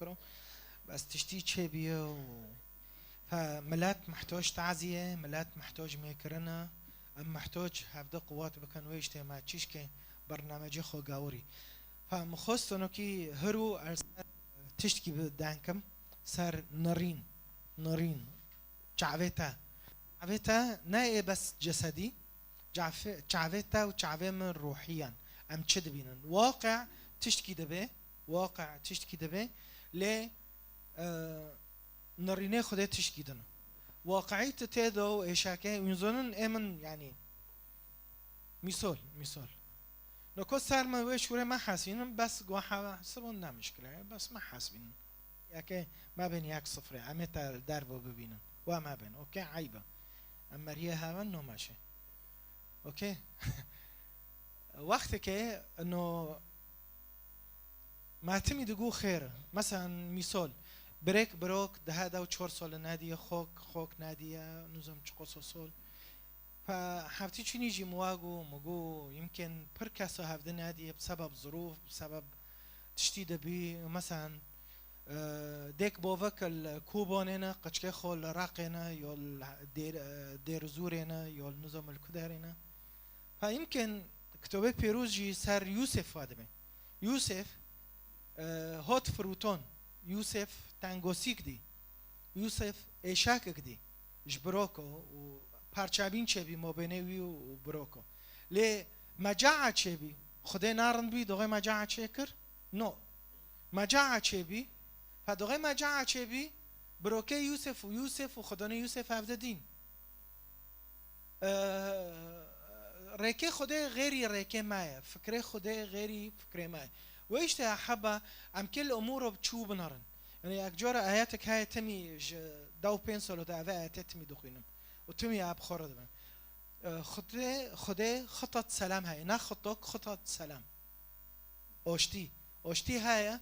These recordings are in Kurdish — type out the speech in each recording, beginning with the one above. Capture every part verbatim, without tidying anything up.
kiro. Bes tiştî çêbîye û fe milet mihtoc tazî ye, milet mihtoc mêkirin e. Em mihtoc hevde quwat bikin wê îştê me çîşkê bernamecê xwe gawirî. Fe min xwest onokî hirû ez ser tiştkî bi denkim, ser nirîn, nirîn, çavê te. Çavê te ne ê bes cesedî, cafe-, çavê te û çavê min ruhiyan. Em çi dibînin? Waqe tiştkî dibe, waqe tiştkî dibe, lê, e, nirînê Xwedê tiştkî din. Waqeî tu tê de û êşeke, hûn zonin ê min, yanî, mîsol, mîsol. Noko ser min wê şûrê me hesînin, bes go hesibon ne mişkile ye, bes me hesbînin. Yekê me bên yek sifrê, em ê te dervo bibînin. Wa me bên, okey, eyb e. Em meriyê hev in, no meşê. Okey? Wextekê no me timî digo xêr e. Meselen, mîsol, birêk birok dihe dew çor sol nediye, xok, xok nediye, nizam çiqoso sol. Fe heftî çûnî jî min wa go, min go, yimkên pir keso hevdi nediye, bi sebeb zirûf, bi sebeb tiştî dibî, meselen, e, dêk bovek li Kobanê ne, qeçkê xwe li Reqê ne, yo li Dêr-, e, Dêrizûrê ne, yo li nizam li ku derê ne. Fe yimkên kitobê pêroz jî ser Yûsef wa dibe. Yûsef, e, hot fruton, Yûsef tengosîk dî, Yûsef êşakik dî ji biroko û parçabîn çêbî mabênê wî û, û biroko. Lê mecaa çêbî, Xwedê narind bî, doxê mecaa çêkir? No. Mecaa çêbî, fe doxê mecaa çêbî, birokê Yûsef û Yûsef û xwedonê Yûsef hevde dîn. Ee, rêkê Xwedê xêrî rêkê me ye, fikrê Xwedê xêrî fikrê me ye. Wê îşte heba em kê li umûro çû binerin. Yani yek cara ayetek heye timî ji dew pênc salo de eve ayetê timî dixwînim. Û timî ev xwe re dibin. Ee, Xwedê, Xwedê xitat selam heye. Ne xitok, xitat selam. Oştî. Oştî heye,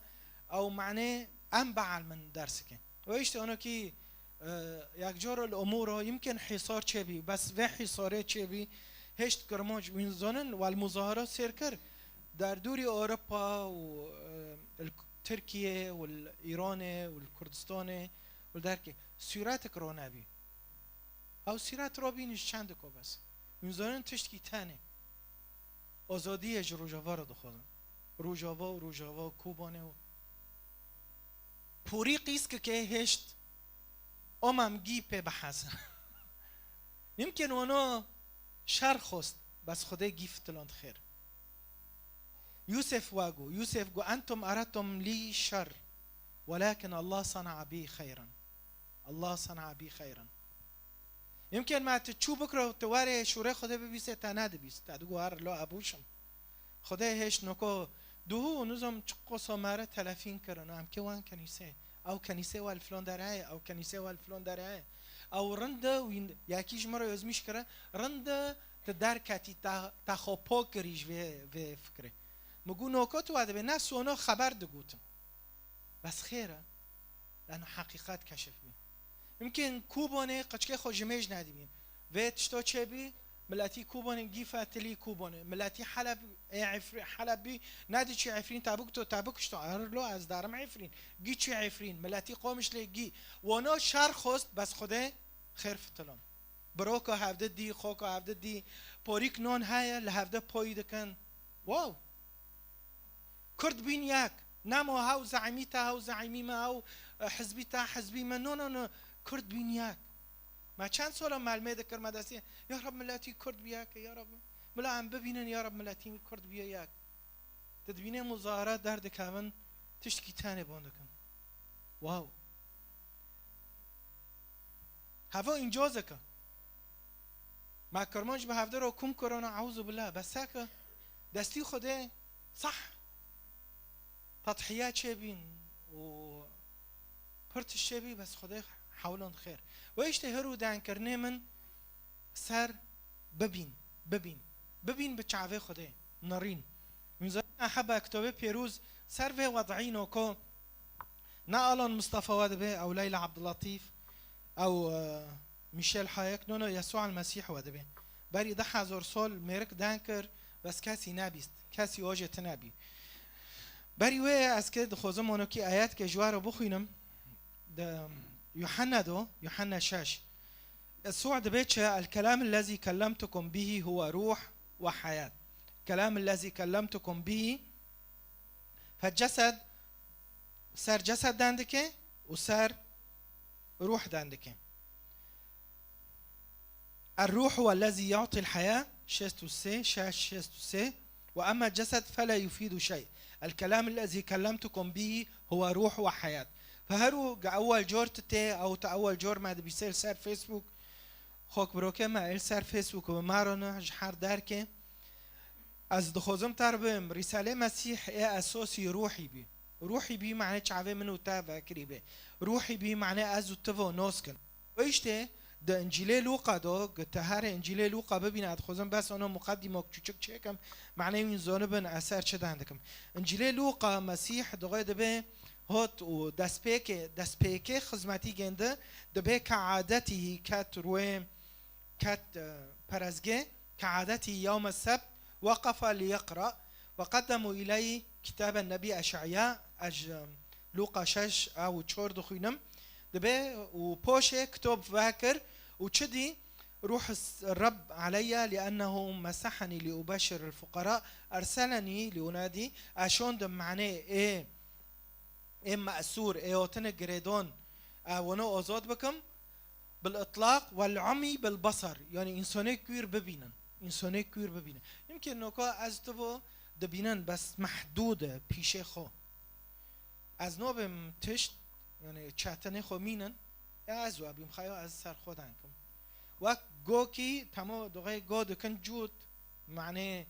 ew manê em bielmin dersike. Wê îşte onokî, e, yek cor li umûro yimkên hîsar çêbî, bes vê hîsarê çêbî, hêşt Kirmanc wîn zonin, wel muzahara sêr kir. Derdûrî Ewropa û, e, li Tirkiye û li Îranê û li Kurdistanê û li derkê sûretik ronebî. Ew sûret robîn ji çendiko bes. Wîn zonin tiştkî tenê. Azadiyê ji Rojava re dixwazin. Rojava û Rojava û Kobanê û porî qîskikê hêşt. Omam gî pê biheze. Yimkên wano şer xwest, bes Xwedê gî fitiland xêr. Yûsef wa got, Yûsef got, "Entum eradtum lî şer, welakin Allah sana'a bî xeyran." Allah sana'a bî xeyran. Yimkên ma tu çû bikro, tu warê şûrê Xwedê bibîsê, te nedibîst. Te digo her lo ebûşim. Xwedê hêşt noko duhû nizam çiqo somare telefîn kirin. Em kê wan kenîsê. Ew kenîsê wa li filon derê ye, ew kenîsê wa li filon derê ye. Ew rind e, wî yekî ji min re ozmîş kire, rind e, tu derketî, te, te xwe po kirî ji vê, vê fikrê. Min got, noko tu wa dibê, ne sono xeber digotin. Bes xêr e, lano heqîqet keşif bî. Yimkên Kobanê qeçkê xwe ji mêj nedibîn. Vê tişto çêbî, miletî Kobanê gî fetilî Kobanê. Miletî Heleb, ê Efrî-, Helebî nediçî Efrîn, te bikto, te bikişto. Erlo ez darim Efrîn. Gî çî Efrîn. Miletî Qomişlê gî. Wano şer xwest, bes Xwedê xêr fitilan. Biroko hevde dî, xoko hevde dî. Porîk non heye, li hevde poyî dikin. Wow! Kurd bîn yek. Nemo hew zeîmî te, hew zeîmî me, hew, e, hizbî te, hizbî me. No, no, no. Kurd bîn yek. Me çend sola melmê dikir, me destê, "Ya Reb, miletî Kurd bi yek, ya Reb, mila em bibînin, ya Reb, miletî Kurd biye yek." Tu dibînê muzahara derdikevin, tiştkî tenê bon dikin. Wow. Heva încazeke. Me Kirmanc bi hevdiro kum kirana, euzu billah, bes seke destî Xwedê sah. Tedhiye çêbîn û pir tişt çêbî, bes Xwedê hewlan xêr. Wê îşte her û denkirinê min ser bibîn, bibîn, bibîn bi çavê Xwedê, nirîn. Min zanî heba kitobê pêroz ser vê wed'î noko ne Alan Mustafa we dibe, ew Leyla Abdullatîf, ew, e, Michel Hayek, no, no, Yesû el Mesîh we dibe. Berî deh hezar sol mêrik den kir, bes kesî nebîst, kesî wajê tine bî. Berî wê ez ke dixwazim onokî ayetke ji we re bixwînim. Di Yuhanna do, Yuhanna şeş. Yesû dibê çi? "El kelam ellezî kellemtukum bihî huwe ruh ve hayat." Kelam ellezî kellemtukum bihî. Fe cesed, ser cesed dendike û ser ruh dendike. "Er-ruh huwellezî yu'til haya", şêst û sê, şeş, şêst û sê, "ve emmel cesed fela yufidu şey. El kelam ellezî kellemtukum bihî huwe ruh ve hayat." Fe her û ge ewel cor tu tê, ew te ewel cor me dibîsê li ser Facebook. Xok birokê me, ê li ser Facebook bi me re ne, ji her derkê. Ez dixwazim te re bim, Rîsalê Mesîh ê esosî ruhî bî. Ruhî bî mane çavê min û te vekirî bê. Ruhî bî mane ez û ti vo nos kin. Wê îştê di Încîlê Lûqa do, gi te herê Încîlê Lûqa bibîne, ez dixwazim bes ono muqedîmok çûçik çêkim, manê wîn zonibin ez ser çi dan dikim. Încîlê Lûqa Mesîh dixwe dibe hot û destpêkê, destpêkê xizmetî gêndi, dibe ke adetî ket ruê, ket, e, perezgê, ke adetî yewme sebt, weqefe li yeqra, ve qedemu ileyh kitaben nebî Eş'eya, ez, e, Lûqa şeş, ew û çor dixwînim. Dibe û poşê kitop vekir û çi dî? "Ruh s-, Reb aleyya li ennehu mesaheni li ubeşir el fuqara, erselenî li unadî." Ez şondim manê ê, ê me'sûr, ê otine girêdon, e, wene ozod bikim. Bil itlaq, wel umî bil basar. Yani însanê kûr bibînin. Însanê kûr bibînin. Yimkîn noka ez tu vo dibînin, bes mehdûd e pîşê xwe. Ez nobêm tişt, yani çetinê xwe mînin, ya ez wabîm, xeyo ez ser xwe dankim. Wek gokî, temo doxê go dikin cût, manê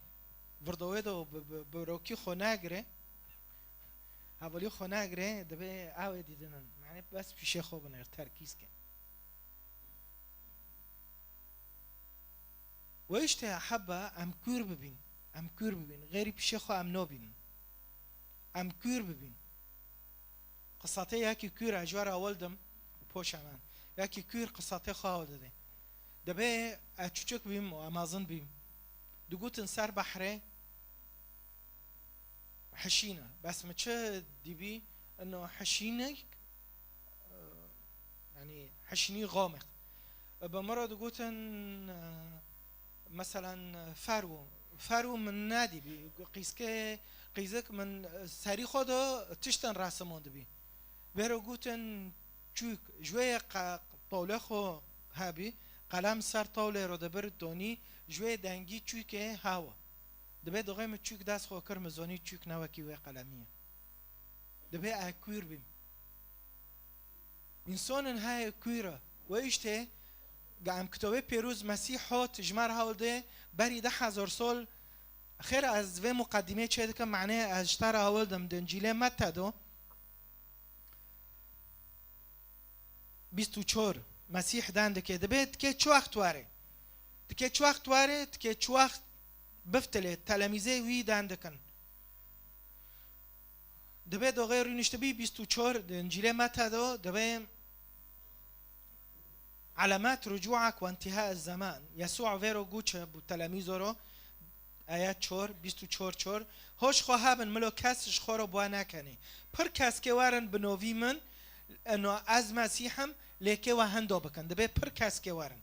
virdowê de bi, bi, bi rokî xwe nagire, hevalî xwe nagire, dibe ew ê dîdinin. Manê bes pîşê xwe biner, terkîz ke. Wê îşte heba em kûr bibîn. Em kûr bibîn. Xêrî pîşê xwe em nobînin. Em kûr bibîn. Qisatê yekî kûr ez ji we re hewil dim, poşa min. Yekî kûr qisatê xwe hewil dide. Dibê ez çûçik bîm û em mezin bîm. Digotin ser behrê, hişîne. Bes min çi dîbî? Ino hişînek, e, yanî hişînî xamek. E, bi min re digotin, e, meselen, e, ferwo. Ferwo min nedîbî. Qîzke, qîzik min, e, serî xwe de tiştin resimon dibî. Vêro gotin çûk, ji wê ye qe-, tawlê xwe hebî, qelem ser tawlê re dibir donî, ji wê dengî çûkê hewa. Dibê doxê min çûk dest xwe kir, min zonî çûk ne wekî wê qelemî ye. Dibê ez kûr bîm. Însanên heye kûr e. Wê îştê, ge em kitobê pêroz Mesîh hot ji me re hewil dê, berî deh hezar sol, xêr ez vê muqedîmê çê dikim, manê ez ji te re hewil dim, di Încîlê Metta do, bîst û çar, Mesîh dan dike, dibê dike çi wext were? Dike çi wext were? Dike çi wext biftilê, telemîzê wî dan dikin. Dibê doxê rûniştibî bîst û çar, di Încîlê Metta do, dibê علامات رجوعك وانتهاء الزمان. Yesû vêro goçe bû telemîzo ro, Ayet çor, bîst û çor çor. Hoş xwe hebin, milo kes ji xwe re bua nekenê. Pir kes kê werin bi novî min, eno ez Mesîh im, lê kê we hendo bikin. Dibê pir kes kê werin.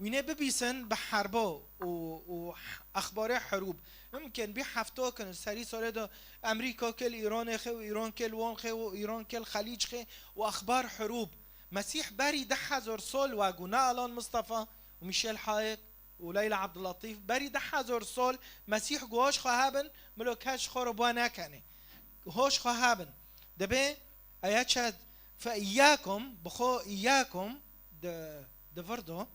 Wînê bibîsin bi herbo û, û exbarê herûb. Mimkin bî hefto kin, serî salê de Amerîka kê li Îranê xê û Îran kê li wan xê û Îran kê li Xelîc xê û exbar herûb. Mesîh berî deh hezar sol wek û ne Alan Mistefa û Mîşel Hayek û Leyla Abdullatîf, berî deh hezar sol Mesîh got, hoş xwe hebin, milo kes ji xwe re bua nekenê. Hoş xwe hebin. Dibê eya çed fe îyyakum, bi xwe îyyakum di, di vir do,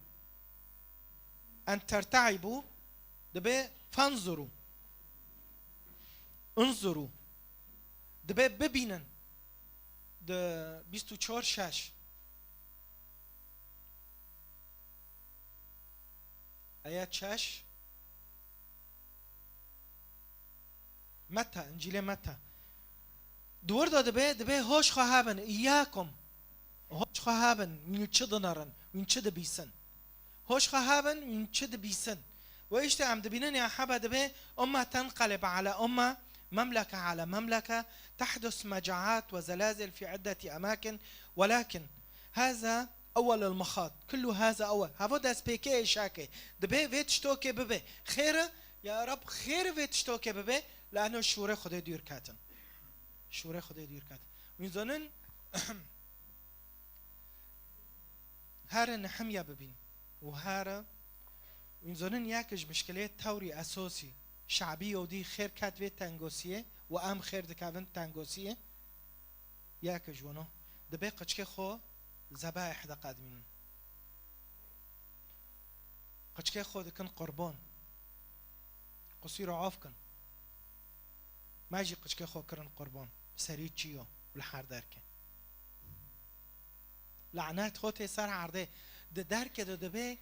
en tertaîbû, dibê fenzuru. Unzuru. Dibê bibînin. Di bîst û çar şeş. Eya çeş. Metta, Încîlê Metta. Di wir de dibe, dibe hoş xwe hebin, îyyakum. Hoş xwe hebin, wîn çi dinerin, wîn çi dibîsin. Hoş xwe hebin, wîn çi dibîsin. Ve îşte em dibînin ya hebe dibe, umma tenqelib ala umma, مملكة على مملكة، تحدث مجاعات وزلازل في عدة أماكن، ولكن هذا أول المخاض، كل هذا أول. Heva destpêkê şakê. Dibê vê tiştokê bibe. Xêr e, ya Rab, xêr vê tiştokê bibe, لأنه şûrê Xwedê dûr ketin. Şûrê Xwedê dûr ketin. Wî zonin, here Nehemya bibîn. Û here, wî zonin yek ji mişkilê tewrî esosî, şabî Yewdî xêr ket vê tengosiyê û em xêr dikevin tengosiyê. Yek ji wino, dibê qiçkê xwe zebaih de qedmînin. Qiçkê xwe dikin qurban. Qusî re af kin. Me jî qiçkê xwe kirin qurban. Serî çiyo û li her derke. Lanet xwe tê ser erdê. Di derke de dibê,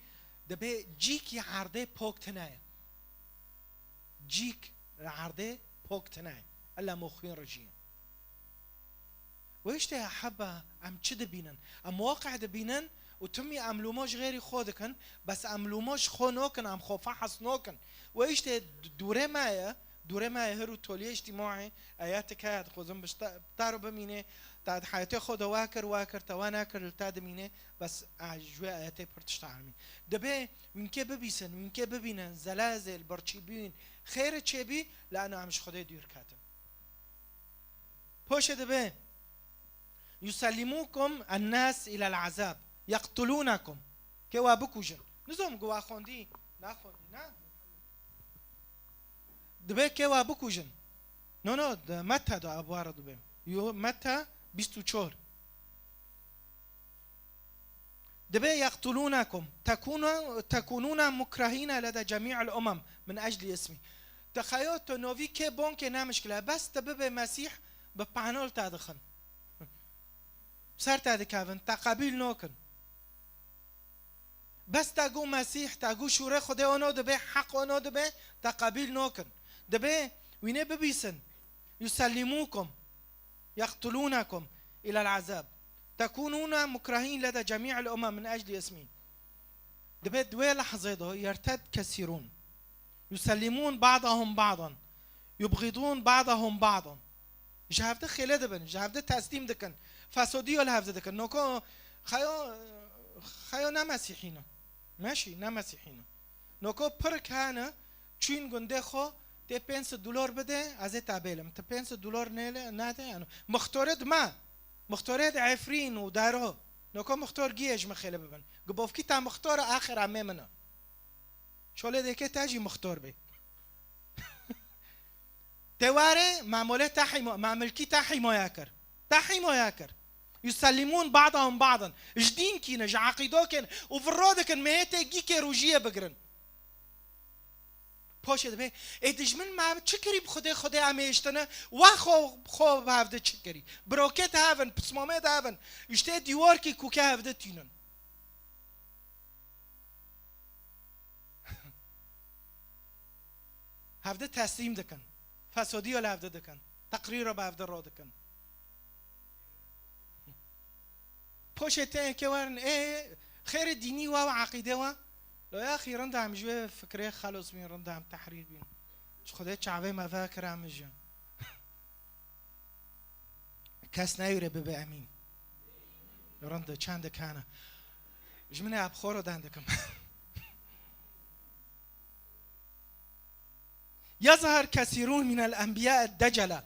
dibê cîkî erdê pok tine ye. Cîk li erdê pok tine ye. Ella mo xwîn re jî ye. Wê işte heba em çi dibînin? Em waqe dibînin û timî em lûmo ji xêrî xwe dikin, bes em lûmo ji xwe nokin, em xwe fehs nokin. Wê işte dûrê me ye, dûrê me ye her û toliyê îctîmaî, eya tike ya dixwazin bi ta-, bi ta re bimîne, ta di heyatê xwe de wa kir, wa kir, te wa nekir, li te dimîne, bes a ji wê ayetê pir tişta hermî. Dibê wînkê bibîsin, wînkê bibînin, zelezêl, birçîbûn, xêr çêbî, lano em ji Xwedê dûr ketin. Poşê dibe, "Yusellimukum ennas ilel azab, yeqtulunakum." Kê wa bikujin. Nizom ku wa xwendî, naxwendî, ne? Dibe kê wa bikujin. No, no, di Metta de abwara dibe. Yo, Metta bîst û çar. Dibe yeqtulunakum, tekunu-, tekununa mukrahina leda cemi'il umem min ecli ismi. Te xeyo tu novî kê bonkê ne mişkile. Bes te bibe Mesîh bi panol te dixin. Ser te dikevin, te qebîl nokin. Bes te gu Mesîh, te gu şûrê Xwedê ono dibe, heq ono dibe, te qebîl nokin. Dibe wînê bibîsin. Yusellimukum. Yeqtulunakum ilel azab. Tekununa mukrahîn leda cemi'il umem min ecli ismi. Dibe di wê lehzê de yerted kesîrûn. Yusellimûn ba'dahum ba'dan. Yubxidûn ba'dahum ba'dan. Ji hevde xêle dibin, ji hevde teslîm dikin. Fesodiyo li hevde dikin. Noko xeyo, xeyo ne mesîhî ne. Meşî, ne mesîhî ne. Noko pirik hene, çûn gundê xwe, tê pênc sed dolar bide, ez ê te bêlim. Ti pênc sed dolar nêle, nade, yani. Mixtorê di me. Mixtorê di Efrîn û Dero. Noko mixtor giyê ji min xêle bibin. Gibovkî te mixtor e, axir em ê min e. Şolê dêkê te jî mixtor bê. Tê warê, mamolê te hîmo-, mamilkî te hîmoya kir. Te hîmoya kir. Yusellimûn ba'dahum ba'dan. Ji dînkî ne, ji eqîdokên û virro dikin, mehê tê gîkê rojiyê bigirin. Poşê dibê, ê dijmin me çi kirî bi Xwedê, Xwedê em êştine, we xwe, xwe bi hevde çi kirî? Birokê te hevin, pismamê te hevin, îştê dîwarkî kûke hevde tînin. Hevde teslîm dikin. Fesodiyo li hevde dikin. Teqrîra bi hevde ro dikin. Poşê te yekê werin, ê, xêrê dînî wa û eqîdê wa. Lo ya xî rinda em ji wê fikrê xelos bîn, rinda em tehrîr bîn. Ji Xwedê çavê me vekira min jî. Kes neyûre bibe emîn. Rind e, çendek hene. Ji min e, bi xwe re den dikim. Yazhar kesîrûn minel enbiya decela.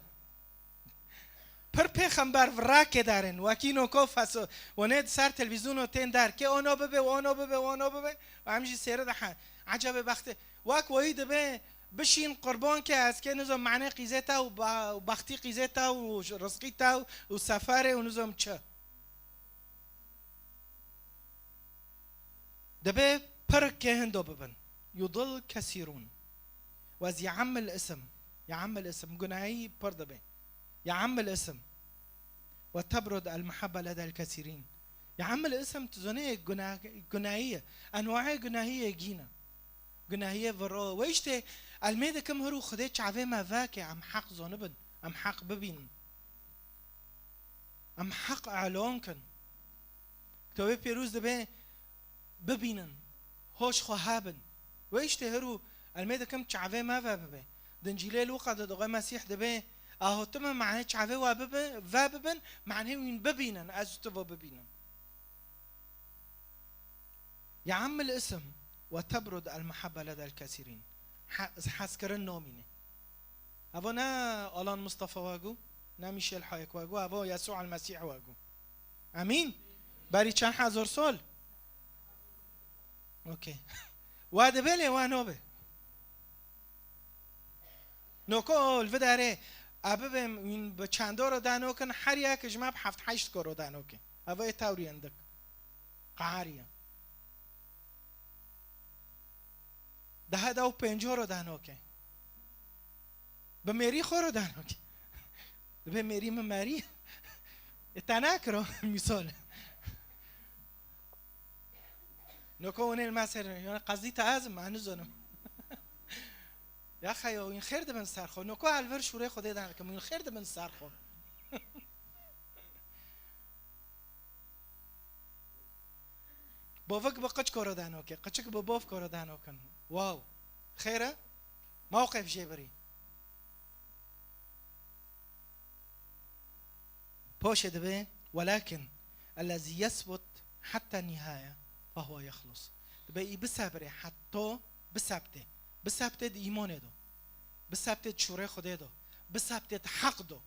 Pir pêxember virakê darin. Wekî noko feso. Wonê di ser televîzyonê tên dar. Kê ono bibe, ono bibe, ono bibe. Em jî sêre dihe. Ecebê bextê. Wek weyî dibe. Bişîn qurban ke ez kê nizom mane qîzê te û ba-, û bextî qîzê te û rizqî te û, û seferê û nizom çi. Dibe pir kê hindo bibin. Yudil kesîrûn. Wez ye'emmil isim. Ye'emmil isim. Gunahî pir dibe. Ye'emmil isim. Ve tebrud el muhabbe ledel kesîrîn. Ye'emmil isim tu zonê guna-, gunahî ye. Enwaê gunahî yê gîne. Gunahiyê viro. Ve işte elmê dikim hiru Xwedê çavê me veke, em heq zonibin, em heq bibînin. Em heq elon kin. Kitobê Pîroz dibe bibînin, hoş xwe hebin. Ve işte hiru elmê dikim çavê me ve bibe. Di Încîlê Lûqa de dixwe Mesîh dibê, a hatime manê çavê we bibe, ve bibin, manê wîn bibînin, ez û tu ve bibînin. يعم الاسم وتبرد المحبة لدى الكثيرين. He-, hezkirin nomîne. Evo ne Alan Mustafa we got, ne Michel Hayek we got, evo Yesû el Mesîh we got. Emîn? Berî çend hezar sal? Okey. Wa dibe lê wa nobe. Noko li vê derê, e bibê wîn bi çendo re danokin, her yek ji me bi heft heşt koro danoke. Evo ê tewrî hindik. Qeheriye. Daha da û pênco re danoke. Bi mêrî xwe re danoke. Dibe mêrî min merî. E te nakiro misal. Noko hûn ê li me ser, yani qezdî te ez im, ez nizanim. Ya xeyo, wîn xêr dibin ser xwe. Noko el vir şûrê Xwedê dan dikim, wîn xêr dibin ser xwe. Bovik bi qiçko re danoke, qiçik bi bovko re danokin. Wow. Xêr e? Mewqif jê birî. Poşê dibe, "Welakin ellezî yesbut hetta nîhaye fehuwe yexlus." Dibe, î bisebirê hetto bisebtê. Bisebtê di îmonê do. Bisebtê di şûrê Xwedê do. Bisebtê di heq do.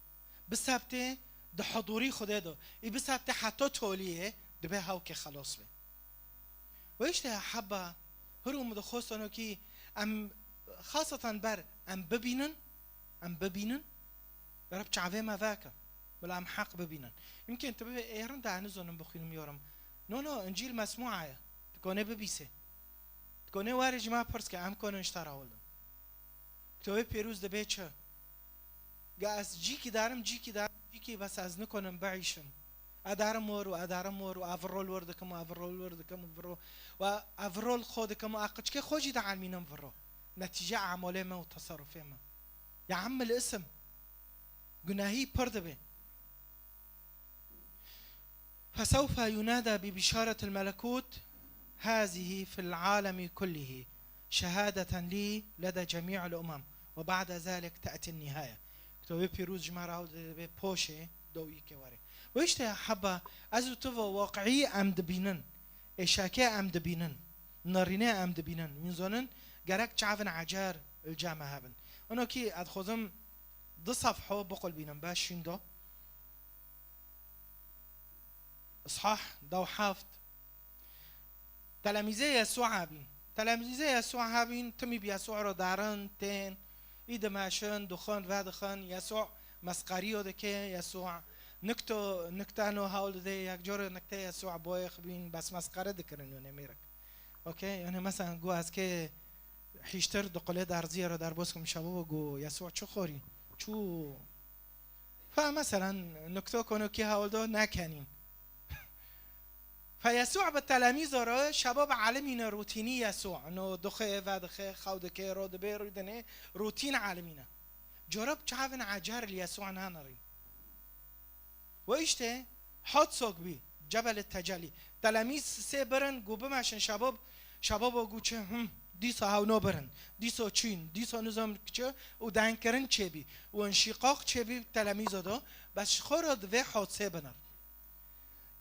Bisebtê di hudûrî Xwedê do. Î bisebtê hetto toliyê dibe hewkê xelos be. Ve işte heba, hir û min dixwestin ki em, xaseten ber, em bibînin, em bibînin, Reb çavê me veke, bila em heq bibînin. Yimkên tu bibê êrin de, ez nizanim bixwînim yorim. No, no, Încîl mesmûa ye. Tu konê bibîsê. Tu konê warê ji me pirs ke, em konin ji te re hewldin. Kitêbê Pîroz dibê çi? Ga ez cîkî darim, cîkî darim, cîkî bes ez nikonim biîşim. Ez darim wir û ez darim wir û ez vir rol wir dikim û ez vir rol wir dikim û vir rol, û ez vir rol xwe dikim û ez qiçkê xwe jî dielmînim vir rol. Netîce emalê me û teserufê me. Ya Emm el-Îsm. Gunahî pir dibe. فسوف ينادى ببشارة الملكوت هذه في العالم كله شهادة لي لدى جميع الأمم وبعد ذلك تأتي النهاية. Kitêbê Pîroz ji me re dibe poşê dawî ke were. Ve işte heba ez û tu ve waqiî em dibînin. Êşakê em dibînin. Nerînê em dibînin. Wîn zonin gerek çavin ecer li cem me hebin. Ino kî ez dixwazim du sefho biqulbînim be şîn do. Îshah da û heft. Telemîzê Yesû hebîn. Telemîzê Yesû hebîn, timî bi Yesû re derin, tên, î dimeşin, dixwin, vedixin, Yesû mesqeriyo dike, Yesû nikto, nikteno hewl dide, yek cor nikte Yesû boyê xibîn, bes mesqere dikirin yone mêrik. Okey, yani mesela gu ez ke hîştir di qulê derziyê re derbos kim şabo gu Yesû çi xorî, çû Fe meselen, nukto konokî hewldo nekenîn. Fe Yesû bi telemîzo re şebo bi elimîne rûtînî Yesû. No dixê, vedixê, xew dike, ro dibê, rûdinê, rûtîn elimîne. Corab çavin ecer li Yesû nanirîn. Ve işte, hot sok bî, Cebel Tecelî. Telemîz sê birin, gu bimeşin şebo, şebo bo gu çi, him, dîsa hewno birin, dîsa çîn, dîsa nizam çi, û dengkirin çêbî, û înşîqaq çêbî telemîza do, bes ji xwe re divê hot sê binir.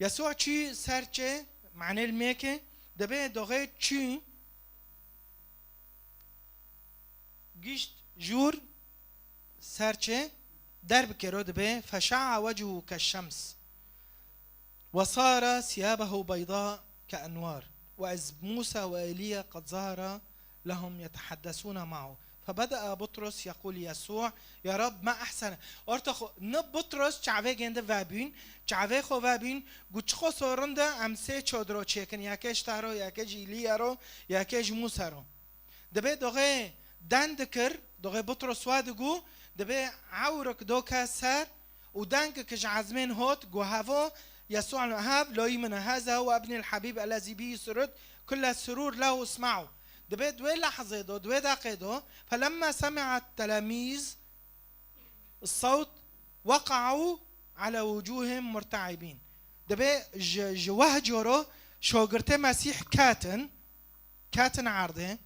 Yesûa çî ser çê, manê li mêke, dibê doxê çî, Gişt jûr serçe derbikero dibe, feşa'a wechuhu keşşems. Ve sara siyabehu beyda ke enwar. Ve iz Musa ve Eliya qed zahara lehum yetehaddesûne ma'hu. Febede'a Butros yeqûl Yesû, ya Rab, ma ehsene. Orta xo, ne Butros çavê gêndi vebîn, çavê xo vebîn, gu çiqo sorin de em sê çodro çêkin, yekê ji te ro, yekê ji Eliya ro, yekê ji Musa ro. Dibê doxê den dikir, doxê Butros wa digu, dibê ewrik doke ser û dengik ji ezmên hot, gu hevo, Yesû hev, loyî min e, heza huwe ibnî l-hebîb ellezî bîhî sururt kulle surûr lehu isma'û. Dibê di wê lehzê do, di wê deqê do, felemma semi'a telemîz, Sawt, weqa'û ala wucûhim murte'ibîn. Dibê ji, ji weh coro şogirtê Mesîh ketin, ketin erdê.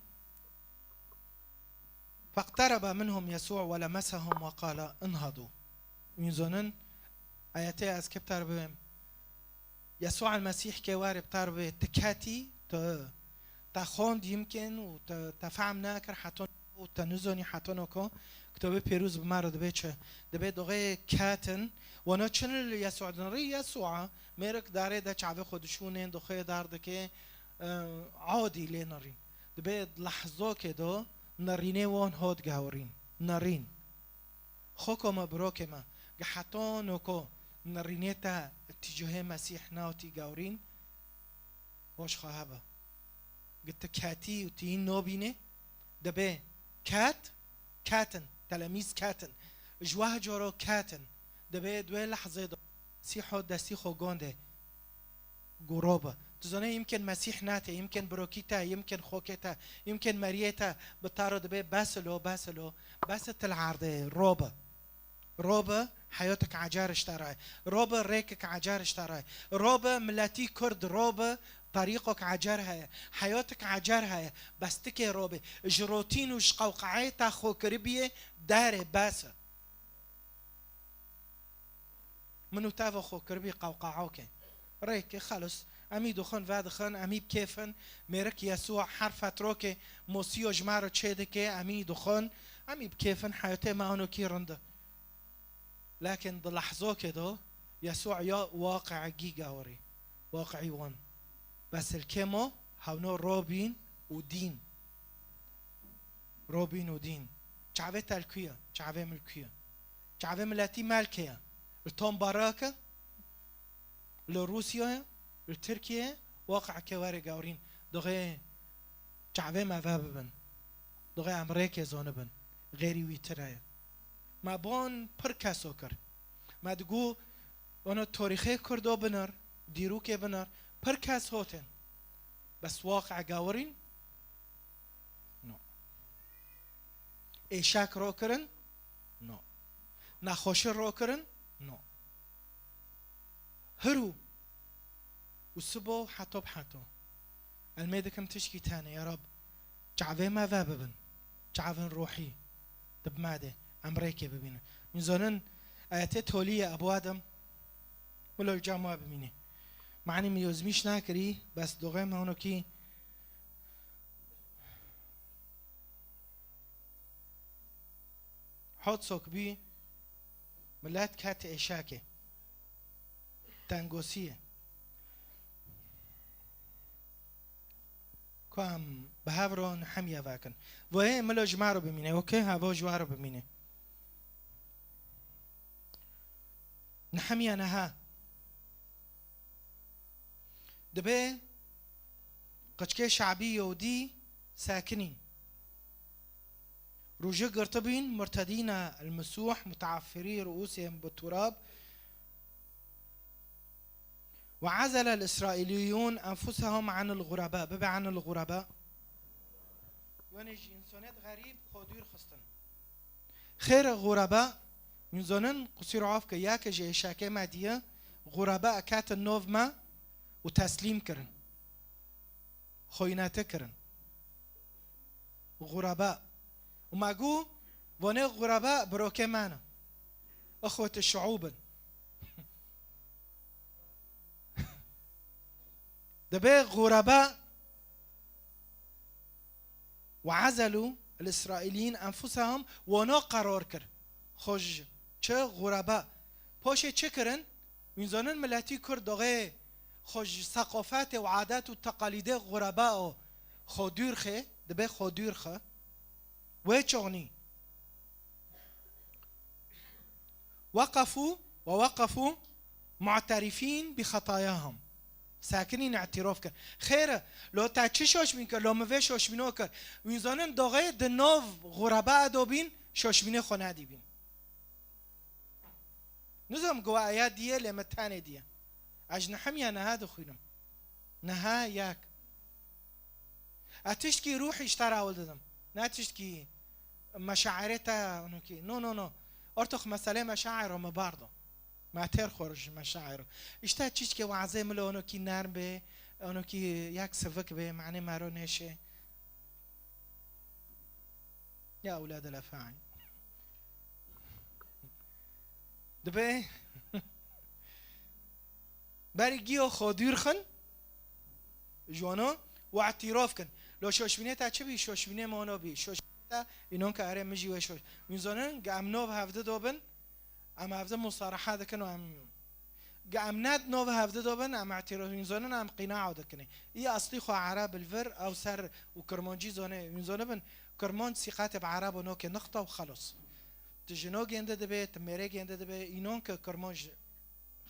فاقترب منهم يسوع ولمسهم وقال: انهضوا. Wîn zonin, ayetê ez kê bi tar bibêm. Yesû el Mesîh kê warê bi tar bibê, ti ketî, tu, te xwend yimkên û te, te fehm nakir heton û te nizonî heton oko, kitobê pêrûz bi me re dibê çi? Dibê doxê ketin, wana çin li Yesû dinirî, Yesûa mêrik darê de çavê xwe dişûnên, doxê dar dike, e, adî lê nirîn. Dibê lehzokê do nirînê wan hot gawirîn. Nirîn. Xoko me, birokê me, gi heto noko nirînê te tîcihê Mesîh newtî gawrîn, hoş xwe hebe. Gi ti ketî û tî nobînê, dibê ket, ketin, telemîz ketin. Ji weh coro ketin, dibê di wê lehzê de Mesîho destî xwe gondê. Gu robe. Tu zanî, yimkên Mesîh nate, yimkên birokî te, yimkên xokê te, yimkên meriyê te, bi taro dibê bes ilo, bes ilo, bes til erdê, robe. Robe, heyotek ecer ji te re. Robe, rêkek ecer ji te re. Robe, miletî Kurd, robe, terîqok ecer heye. Heyotek ecer heye. Bes tikê robe. Ji rotîn û ji qewqeyê te xwe kiribiyê derê, bes e. Min û te ve xwe kiribî qewqaokê. Rêkê xelis. Em î dixwin, vedixin, em î bi kêf in. Mêrik Yesûa her fetrokê mosiyo ji me re çêdike, em î dixwin. Em î bi kêf in, heyatê me onokî rind e. Lakin di lehzokê de Yesûa ya waqe'gî gawirî. Waqe'î wan. Bes li kêmo hewno robîn û dîn. Robîn û dîn. Çavê te li ku ye? Çavê min li ku ye? Çavê miletî me li kê ye? Li Tom Barak e? Li Rûsya ye? Li Tirkiye ye? Waqekê were gawrîn. Dixê çavê me vebibin. Dixê em rêkê zonibin. Xêrî wî tune ye. Me bon pir keso kir. Me digu, ono torîxê Kurdo binir, dîrokê binir. Pir kes hotên. Bes waqe gawirîn? No. Êşak ro kirin? No. Nexweşi ro kirin? No. Hiru û sibo heto bi heto. Elmê dikim tişkî tane, ya Rab, çavê me ve bibin. Çavên ruhî di bi me de. Em rêkê bibînin. Min zonin ayetê tolî ye, Ebu Adem. Wilo li cam wa bimîne. Manî min yozmîş nakirî, bes doxê me honokî Hot sok bî, milet ket êşakê. Tengosiyê. Ku em bi hev re Nehemya vekin. Voyê milo ji me re bimîne. Okey, hevo ji we re bimîne. Nehemya neha. Dibê qiçkê şabî Yehûdî sekinîn. Rûjî girtibîn, murtedîne el-misûh, muteeffirî ruûsihim bi turab. Ve azele el-îsraîlîyûn enfusehum anil xureba. Bibe anil xureba. Yanî ji însanêt xerîb xwe dûr xistin. Xêr e xureba, min zonin qusîr af ke ya ke ji êşakê me diye, xureba ketin nov me û teslîm kirin. Xoynete kirin. Xureba. Û me gu, vonê xureba birokê me ne. Ixwete şuûb in. Dibê xureba. Ve azelu el-îsraîlîyîn enfusehum, wano qerar kir. Xwe ji çi xureba. Poşê çi kirin? Wîn zonin miletî Kurd doxê xwe ji seqofetê û adet û teqalîdê xureba o xwe dûr xê, dibê xwe dûr xwe. Wê çaxnî. Weqefû ve weqefû mu'terifîn bi xetayahum. Sekinîn îtîrof kir. Xêr e, lo te çi şoşbîn kir, lo min vê şoşbîno kir. Wîn zonin doxê di nov xureba edobîn, şoşbînê xwe nedîbîn. Nizam ku eya diye lê min tenê diye. Ez ji Nehemya neha dixwînim. Neha yek. Ez tiştkî ruhî ji te re ewil didim. Ne tiştkî meşairê te, onokî. No, no, no. Ortox meselê meşairo me bardo. Me têr xor ji meşairo. İşte çişkê wazê milo onokî nerm bê, onokî yek sivik bê, mane mero nêşê. Ya ewlad el-efa'in. Dibe berî giyo xwe dûr xin ji wana û îtîraf kin. Lo şoşbînê te çi bî? Şoşbînê me wana bî. Şoşbînê te înon ke erê min jî wê şoş. Wîn zonin ge em nov hevdi dobin, em hevdi musaraha dikin û em ge em ne nov hevdi dobin, em îtîraf wîn zonin, em qînaa dikin. Î aslî xwe Ereb li vir ew ser û Kirmancî zone, wîn zonibin, Kirmanc sîqetê bi Ereb û nokê nixta û xelos. Tu ji no gênde dibe, tu mêrê gênde dibe, înon ke Kirmanc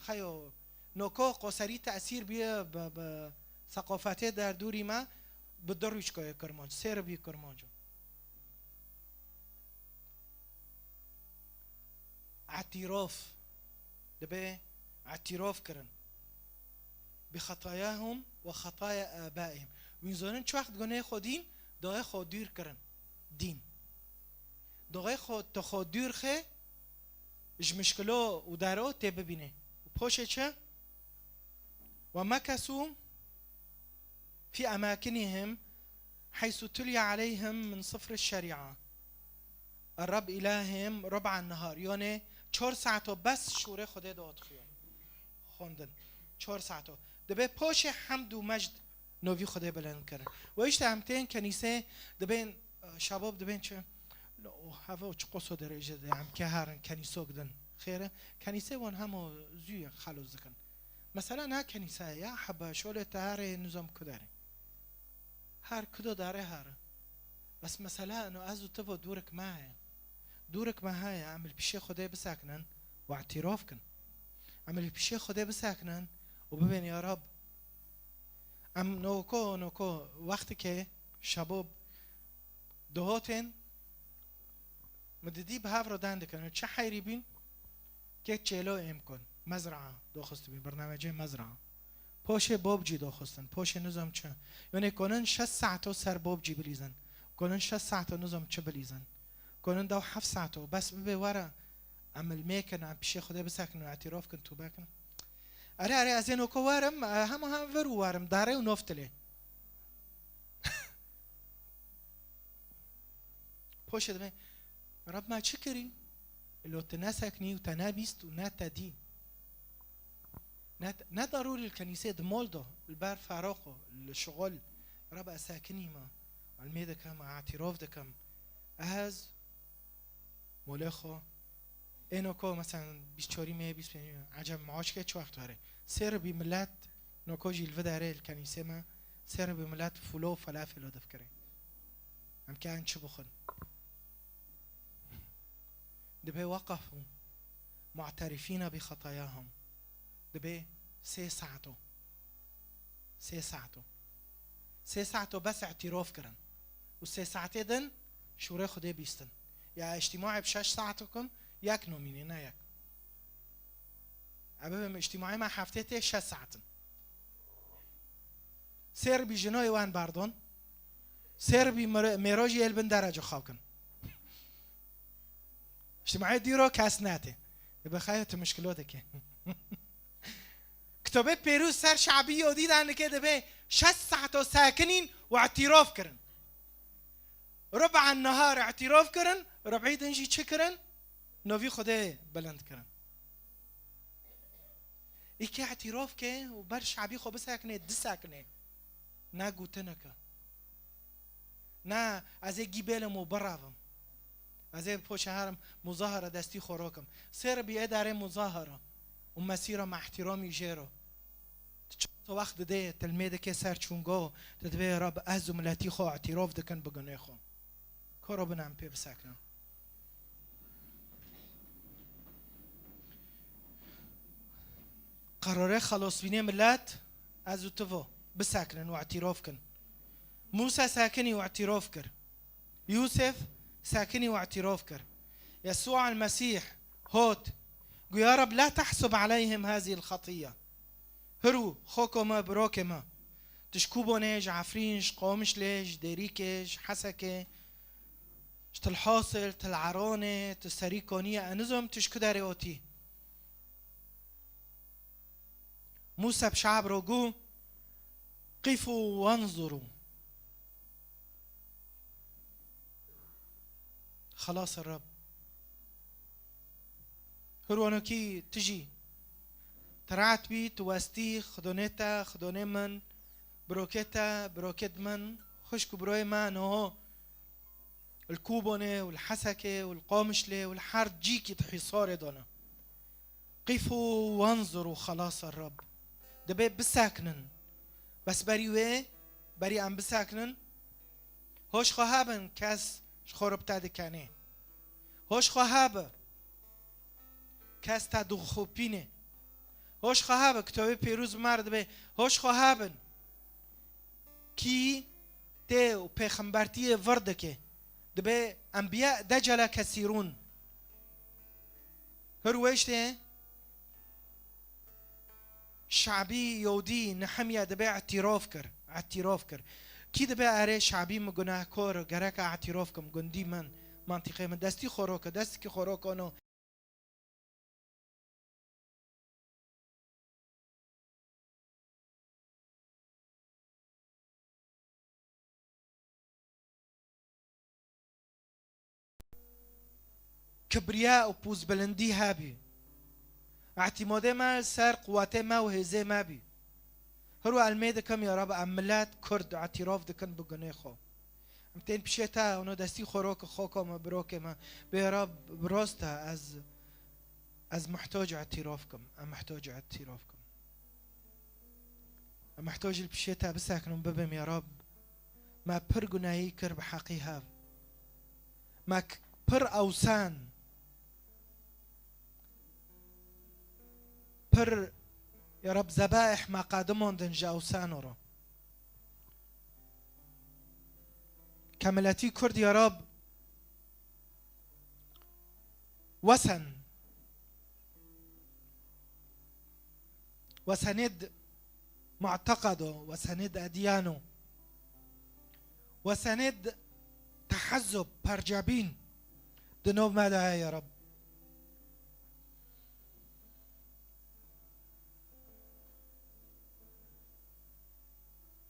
xeyo noko qoserî tesîr biye bi, bi seqafetê derdûrî me, bi du rûçkoyê Kirmanc, sêr bî Kirmanc. Îtîraf. Dibe îtîraf kirin. Bi xetayahum ve xetaya abaihim. Wîn zonin çi wext gunê xwe dîn, dayê xwe dûr kirin. Dîn. Dayê xwe, te xwe dûr xê, ji mişkilo û dero tê bibînê. Û poşê çi? Ve mekesû fî emakinihim heysu tulye aleyhim min sifri şerî'a. Reb îlahim rub'an nehar. Yanê çar saeto bes şûrê Xwedê de ot xiyo. Xwendin. Çar saeto. Dibe poşê hemd û mejd novî Xwedê bilind kirin. Ve işte em tên kenîsê dibên, e, şebab dibên çi? Lo, heve û çi qoso derece de em ke herin kenîsok din. Xêre, kenîsê wan hemo zû ye xelos dikin. Mesela na kenîse ya hebe şolê te herê nizam ku derê. Her kudo dare here. Bes mesela eno ez û tu vo dûrik me heye. Dûrik me heye, em li pişê Xwedê bisekinin û îtîraf kin. Em li pişê Xwedê bisekinin û bibên ya Rab. Em noko, noko, wextikê şebo dihotên Min didî bi hev re deng dikin. Çi heyrî bîn? Kê çêlo êm kon. Mezraa doxistibîn, bernamecê mezraa. Poşê bobcî doxistin, poşê nizam çi. Yonê konin şeş saeto ser bobcî bilîzin. Konin şeş saeto nizam çi bilîzin. Konin dew heft saeto. Bes bibe were em ilmê kin, em pişê Xwedê bisekin û îtîrof kin, tûbe kin. Erê, erê, ez ê noko werim, e, hema hem vir û werim, darê û noftilê. Poşê dibê, Reb me çi kirî? Lo tu neseknî û te nebîst û ne te dî. Ne, ne darûrî li kenîsê di mol do, li ber feroqo, li şixul. Reb ez sekinî me, ilmê dikim, îtîrof dikim. Ez molê xwe, êno ko, meselen, bîst çarî mê, bîst pêncî, ecem maaşke çi wext were? Sê ribî milet, noko jî li vi derê li kenîsê me, sê ribî milet fûlo û felafê lo difkirê. Em ke en çi bixwin? Dibê weqefû mu'terifîne bi xetayahum. Dibê sê saeto. Sê saeto. Sê saeto bes îtîrof kirin. Û sê saetê din şûrê Xwedê bîstin. Ya îctîmaê bi şeş saet bikim, yek nomînê, ne yek. Ebê îctîmaê me heftê tê şeş saetin. Sê ribî jinoyê wan berdon. Sê ribî mir-, mêrojî el bin derece xew kin. Îctîmaê dîro kes netê. Ê bi xeyo tu mişkilo dike. Kitobê pêrûz ser şabî yodî de nike dibê şeş saeto sekinîn û îtîrof kirin. Rub'an nehar îtîrof kirin, rub'î din jî çi kirin? Novî Xwedê bilind kirin. Îkê îtîrof ke û ber şabî xwe bisekine, disekine. Ne gotineke. Ne ez ê gî bêlim û birevim. Ez ê poşe herim muzahara destî xwe rokim. Sê ribî ê derê muzahara û mesîra me îhtîramî jê ro. Tu çato wext didê, tilmê dike ser çûngo, tu dibê Rab ez û miletî xwe îtîrof dikin bi gunê xwe. Koro bin em pê bisekinin. Qerarê xelosbînê milet ez û tu vo bisekinin û îtîrof kin. Mûsa sekinî û îtîrof kir. Yûsef sekinî û îtîrof kir. Yesûa el-Mesîh hot, got, ya Reb, la tehsub aleyhim hazî el-xetîye. Hirû, xoko me, birokê me, tu ji ku bonê, ji Efrîn, ji Qamişlê, ji Dêrîkê, ji Hesekê, ji Til Hasil, Til Eronê, tu serî konî ye, ez nizom tu ji ku derê otî. Mûsa bi şab ro got, qîfû wenzurû. Xelas Reb. Hir wano kî tu jî. Tu rahat bî, tu westî, xidonê te, xidonê min, birokê te, birokê min, xwişk û birayê me, niho li Kûbonê û li Hesekê û li Qamişlê û li her cîkî di hîsarê de ne. Qîfû wanzuru xelasa Reb. Dibê bisekinin. Bes berî wê, berî em bisekinin, hoş xwe hebin, kes ji xwe re bi te dikenê. Hoş xwe hebe. Kes te dixopînê. Hoş xwe hebe. Kitobê Pîroz bi me re dibê, hoş xwe hebin. Kî tê û pêxembertiyê vir dike. Dibê enbiya decele kesîrûn. Hir wê işte şabî Yewdî Nehemya dibê îtîraf kir. Îtîraf kir. Kî dibê erê şabî min gunehkor, gerek îtîraf kim, gundî min, mantîqê min, destî xwe roke, destikî xwe roke, no. Kibriya û pûzbilindî hebî. Îtîmadê me li ser quwetê me û hêzê me bî. Hir û elmê dikim, ya Rab, em milet Kurd îtîraf dikin bi gunê xwe. Em tên pişê te, ono destî xwe roke, xoka me, birokê me. Bê ya Rab, bi rast e, ez, ez muhtac îtîraf kim. Em muhtac îtîraf kim. Em muhtac li pişê te bisekinin, bibim ya Rab. Me pir gunehî kir bi heqî hev. Me k-, pir ewsan. Pir, ya Rab, zebaih me qedimandin ji ewsano re. Ke miletî Kurd, ya Rab, wesen. Wesenêd mu'teqedo, wesenêd ediyano, wesenêd tehezzub, percebîn di nav me de heye, Reb.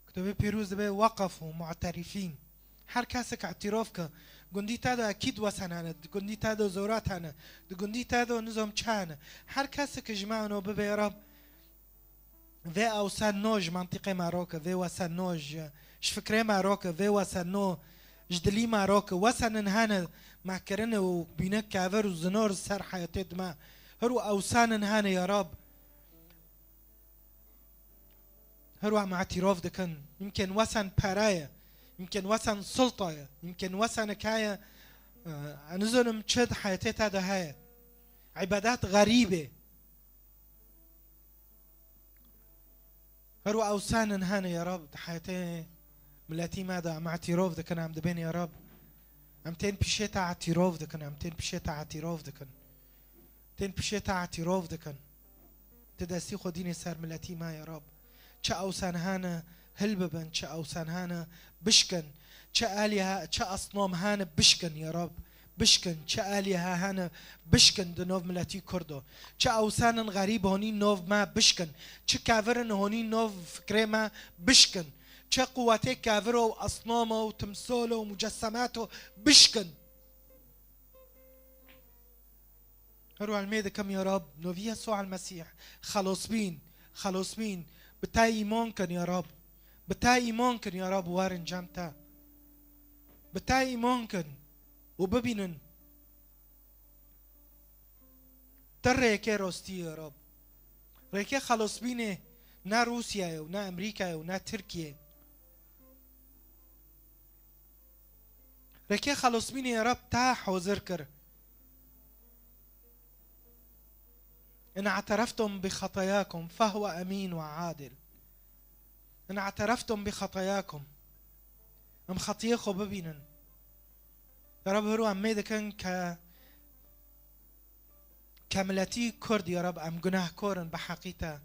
Kitêbê Pîroz dibê weqef û mu'terîfîn. Her kesek îtîraf ke, gundî te de ekîd wesen hene, di gundî te de zorat hene, di gundî te de nizam çi hene. Her kesek ji me ano bibê, Rab, vê ewsen no ji mentiqê me roke, vê wesen no ji, ji fikrê me roke, vê wesen no ji dilî me roke. Wesenin hene me kirine û bîne kevir û zinor ser heyatê di me. Hir û ewsanin hene ya Rab. Her wa me îtîraf dikin. Yimkên wesen pere ye. Yimkên wesen sulta ye. Yimkên wesenek heye, e, ez nizanim çi di heyetê te de heye. Îbadet xerîb e. Her wa ewsanin hene ya Rab di heyetê miletî me de em îtîraf dikin, em dibên ya Rab. Em tên pişê te îtîraf dikin, em tên pişê te îtîraf dikin. Tên pişê te îtîraf dikin. Ti destî xwe dînê ser miletî me ya Rab. Çi ewsan hene hilbibin, çi ewsan hene bişkin. Çi alîhe, çi esnam hene bişkin ya Rab. Bişkin. Çi alîhe hene bişkin di nav miletî Kurdo. Çi ewsanin xerîb honî nav me bişkin. Çi kavirin honî nav fikrê me bişkin. Çi quwetê kaviro û esnamo û timsolo û mucessemato bişkin. Her welmê dikim ya Rab, novî Yesû el Mesîh, xelos bîn, xelos bîn, bi te îman kin ya Rab, bi te îman kin ya Rab, werin cem te. Bi te îman kin û bibînin. Te rêkê rostî ya Rab. Rêkê xelosbînê ne Rûsya ye û ne Amerîka ye û ne Tirkiye. Rêkê xelosbînê ya Rab te hozir kir. In اعترفتم بخطاياكم فهو أمين وعادل. In اعترفتم بخطاياكم. Em xetiyê xwe bibînin. Ya Rab, her em mê dikin ke, ke miletî Kurd, ya Rab, em gunehkor in bi heqî te.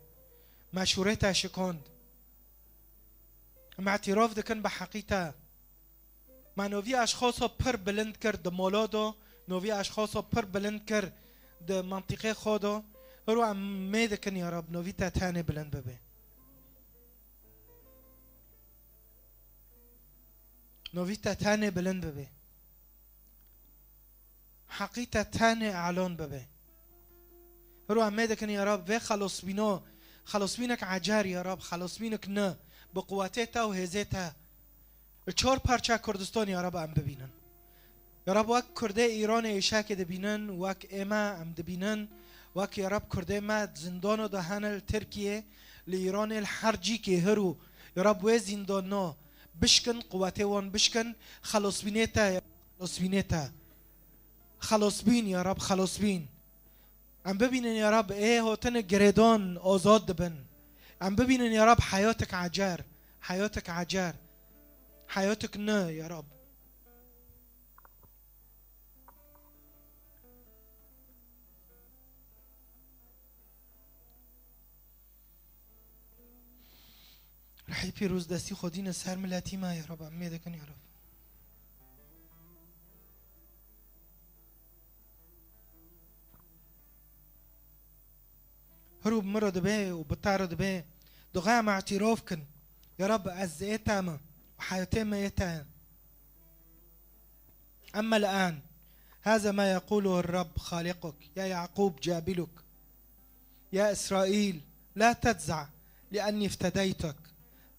Me şûrê te şikand. Em îtîraf dikin bi heqî te. Me novî eşxaso pir bilind kir di molo do, novî eşxaso pir bilind kir di mentiqê xwe do. Hiro em mê dikin ya Rab, novî te tenê bilind bibe. Novî te tenê bilind bibe. heqî te tenê elon bibe. Hiro em mêdikin ya Rab, vê xelosbîno, xelosbînek ecer ya Rab, xelosbînek ne, bi quwetê te û hêzê te. Li çar parça Kurdistan ya Rab em bibînin. Ya Rab, wek Kurdê Îranê êşekê dibînin, wek ême em dibînin, wek ya Rab Kurdê me zindano de hene li Tirkiyê, li Îranê, li her cîkê hiro, ya Rab wê zîndano bişkin, quwetê wan bişkin, xelosbînê te, xelosbînê te. Xelosbîn ya Rab, xelosbîn. Em bibînin ya Rab, ê hotine girêdan azad dibin. Em bibînin ya Rab, heyatek ecer, heyatek ecer, heyatek ne ya Rab. Rihî pîroz destî xwe dîne ser miletî me ya Rab, em mêdikin ya Rab. Hiro bi min re dibe û bi te re dibe. Dixwe em îtîrof kin. Ya Rab, ez ê te me û heyatê me yê te ye. أما الآن هذا ما يقوله الرب خالقك، يا يعقوب جابلك، يا إسرائيل، لا تجزع، لأني افتديتك،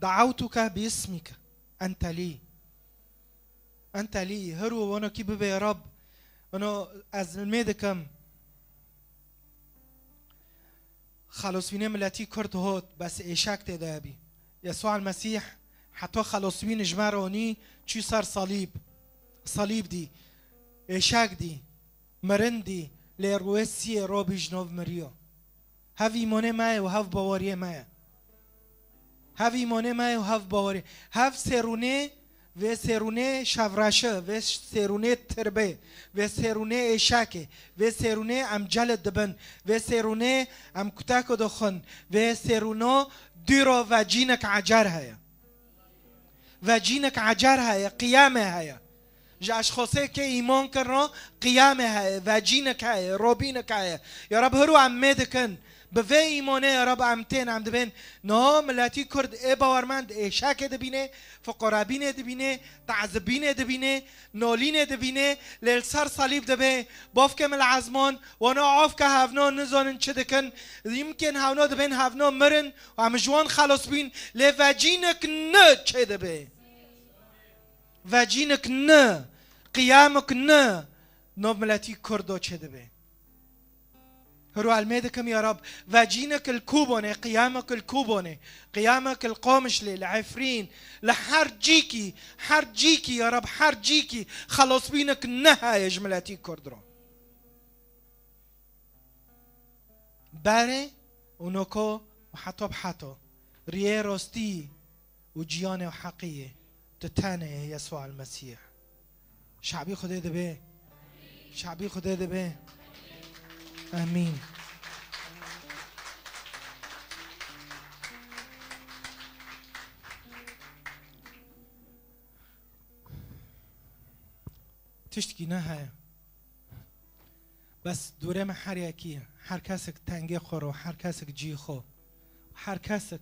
دعوتك باسمك، أنت لي. Ente lî, hiro wano kî bibe ya Rab, wano ez ilmê dikim. Xelosbînê miletî Kurd hot, bes êşek tê de hebî. Yesûa el Mesîh heta xelosbîn ji me re onî çû ser salîb. Salîb dî, êşek dî, mirin dî, lê rûyê siyê robî ji nov miriyo. Hev îmonê me ye û hev baweriyê me ye. Hev îmonê me ye û hev baweriyê. Hev sêrûnê, vê sêrûnê şevreşe, vê sêrûnê tirbe, vê sêrûnê êşekê, vê sêrûnê em celit dibin, vê sêrûnê em kuteko dixwin, vê sêrûno dûro vecînek ecer heye. Vecînek ecer heye, qiyamê heye. Ji eşxosê ke îman kirno, qiyamê heye, vecînek heye, robînek heye. Ya Rab, hiro em mê dikin. Bi vê îmonê ya Rab em tên, em dibên. Niha miletî Kurd ê bawermend êşekê dibîne, fiqorebînê dibîne, tazibînê dibîne, nolînê dibîne, lê li ser salîb dibe, bavkê min li ezman, wana avka hevno nizanin çi dikin, yimkên hevno dibên hevno mirin, û em ji wan xelos bîn, lê vecînek ne çê dibe. Vecînek ne, qiyamek ne, nav miletî Kurdo çê dibe. Hiro elmê dikim ya Rab, vecînek li Kûbonê, qiyamek li Kûbonê, qiyamek li Qamişlê, li Efrîn, li her cîkî, her cîkî ya Rab, her cîkî xelosbînek ne heye ji miletî Kurd re. Berê û noko û heta bi heta. Riyê rostî û ciyanê û heqiyê tu tenê yê Yesûa el Mesîh. Şabî Xwedê dibe. Şabî Xwedê dibe. Amîn. Tiştkî ne heye. Bes dûrê me her yekî, her kesek tengê xwe ro, her kesek cî xwe, her kesek